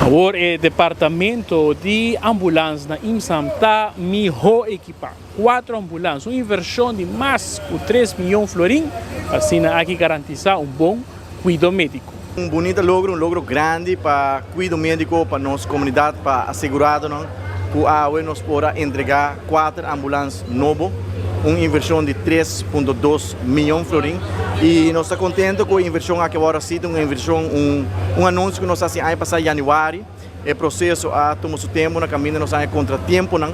Awor e departamento di ambulans na IMSAM ta miho ekipa. Cuatro ambulans, un inversion di mas cu 3 miyon florin, asina aki garantisa un bon cuido medico. Un bunita logro, un logro grandi pa cuido medico, pa nos comunidad, pa asegurado, cu awe nos por a entrega cuater ambulans nobo, un inversion di 3.2 miyon florin. Y nos ta contento cu e inversion aki awor asina, un inversion, un anuncio cu nos a haci aña pasa januari. E proceso a tuma su tempo na caminda, nos a contratempo nan.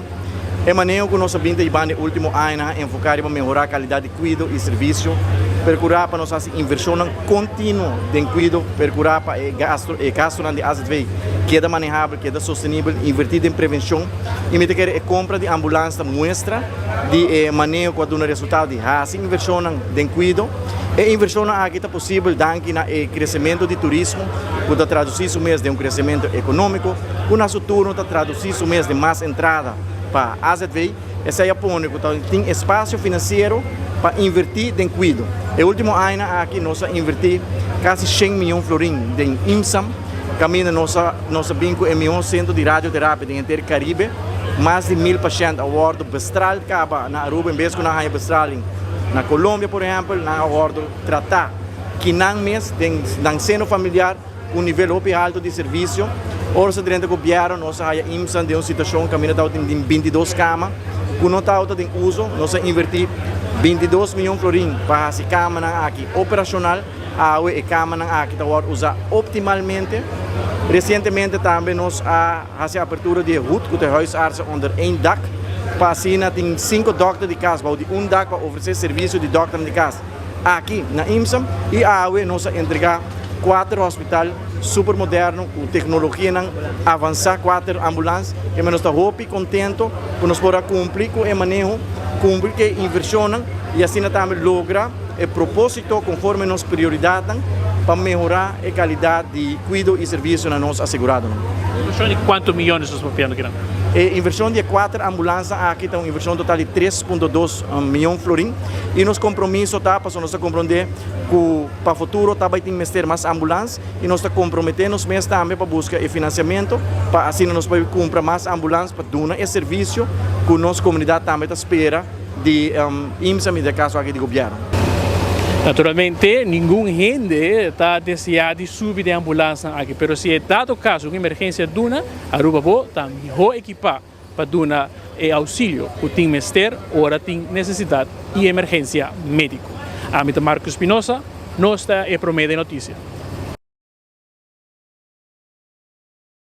E maneho cu nos a bin ta e ultimo aña enfoca pa mehora calidad di cuido y servicio, percura pa nos inversion continuo den cuido, percura pa e gasto di AZV keda manehabel, keda sostenibel, inverti den prevencion y mi kier e compra di ambulans muestra di maneho cu ta resultado di haci inversion den cuido. E inversion aki ta posibel danki na e crecemento di turismo, cu ta traduci su mes den un crecemento economico, cu na su turno ta traduci su mes den mas entrada pa AZV. Esey a pone cu tin espacio financiero pa inverti den cuido. E ultimo aña aki nos a inverti casi 100 miyon florin den IMSAM, caminda nos a bin cu e miho centro di radioterapia den henter Caribe. Mas di 1000 pashent a wordo bestraal caba na Aruba en bes cu nan haya bestraling na Colombia, por ehempel, nan a wordo trata cu nan mes den nan seno familiar cu un nivel hopi halto di servicio. Ora nos a drenta gobierno, nos a haya IMSAM den un situacion caminda tin 22 cama, cu no ta den uso. Nos a inverti 22 miyon florin pa haci cama aki operacional. Awe e cama aki ta usa optimalmente. Recientemente tambe nos a haci apertura di HUD, cu ta huisartsen onder één dak. Pa asina tin cinco dokter di cas, di un dak pa ofrece servicio di dokter di cas aki na IMSAM, y awe nos a entrega cuater hospital super moderno cu tecnologia avansa, cuater ambulans, cu nos ta hopi contento cu nos por cumpli cu e maneho, cumpli cu e inversion y asina tambe logra e proposito conforme nos prioridad pa mehora e calidad di cuido y servicio na nos asegurado. Inversion di cuanto miyon nos ta papiando aki? E inversion di cuater ambulans aki ta un inversion total di 3.2 miyon florin y nos compromiso ta pa nos comprende cu pa futuro tambe tin mester mas ambulans y nos ta compromete nos mes tambe pa busca e financiamento pa asina nos por cumpra mas ambulans pa duna e servicio cu nos comunidad tambe ta spera di IMSA y den caso aki di gobierno. Naturalmente, ningun hende ta desea di subi den ambulans aki, pero si ta dado caso un emergencia duna, Aruba bo ta miho ekipa pa duna e auxilio cu tin mester ora tin necesidad y emergencia medico. Ami ta Marco Espinosa, nos ta e prome noticia.